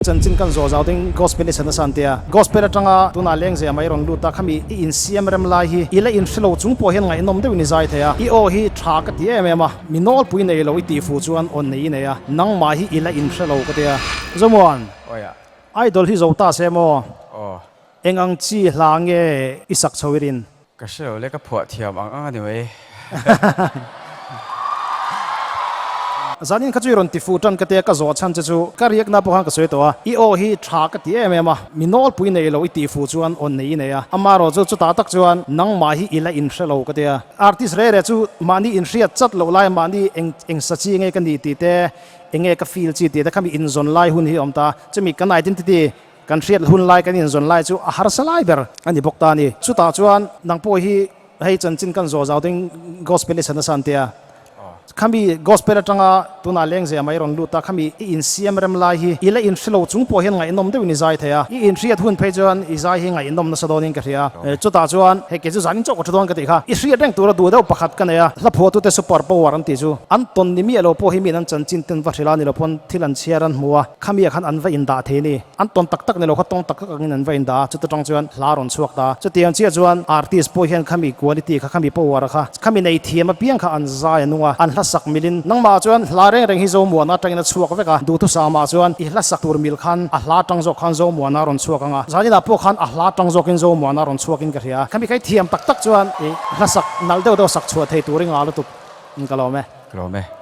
Chanchin kan zawh zau ding Gospel i chhan a san tia. Gospel atanga tunah lengzeh mai rawn lut a, khami i insiam rem lai hi i la inhrelo chung pawh hian ngaihnawm deuhin i zai thei a. I aw hi tha ka ti em em a, mi nawlpui nei lo i tih fuh chuan aw nei i nei a, nangmah hi i la inhrelo ka tia. Zomuan, Idol hi zo ta se maw? Eng ang chi hla nge i sak chho i rin? Ka hre lo le, ka phuah thiam ang ang a ni mai. Zanin kha chu i rawn ti fuh tan ka tia ka zawh chhan che chu ka riakna pawh khan ka sawi tawh a, i aw hi tha ka ti em em a, mi nawlpui nei lo i tih fuh chuan aw nei i nei a, amaherawh chu chutah tak chuan nangmah hi i la inhre lo ka tia. Artist re re chu mahni inhriat chat loh lai mahni eng eng sa chi nge ka nih tih te, eng nge ka feel chi tih te kha mi inzawn lai hun hi a awm ta, chumi kan identity Kan hriat hun lai kan inzawn lai chu a harsa lai ber a ni bawk ta a ni. Chutah chuan nang pawh hi hei chanchin kan zawh zau ding Gospel i chhan a san tia. Khami Gospel atanga tunah lengzeh mai rawn lut a, khami i insiam rem lai hi i la inhrelo chung pawh hian ngaihnawm deuhin i zai thei a. I inhriat hun phei chuan i zai hi ngaihnawm nasa dawnin ka hria. Chutah chuan hei kei chu zanin chauh ka thu dawn ka tih kha. I hriat reng tura duh deuh pakhat ka nei a, hla phuahtute super power an tih chu an tawn ni miah lo pawh hi miin an chanchin ten va hrilh a ni lo pawn thil an chhiar an hmu a. Khami ah khan an va indah thei a ni. An tawn tak tak ni lo kha tawng tak tak angin an va indah a, chuta tang chuan hla rawn chhuak ta. Chutiang chiah chuan artist pawh hian khami quality kha, khami power kha, khami nei thiam apiang kha an zai a nung a, an hla sak milin. Nangmah chuan hla reng reng hi Zomuana atangin a chhuak vek a, duhthusam ah chuan i hla sak tur mil khan a hla tang zawk khan Zomuana a rawn chhuak ang a, zaninah pawh khan a hla tang zawkin Zomuana a rawn chhuakin ka hria. Khami kha i thiam tak tak chuan i hla sak nalh deuh deuh sak chhuah thei tur i ngah lutuk in ka lawm e. Ka lawm e.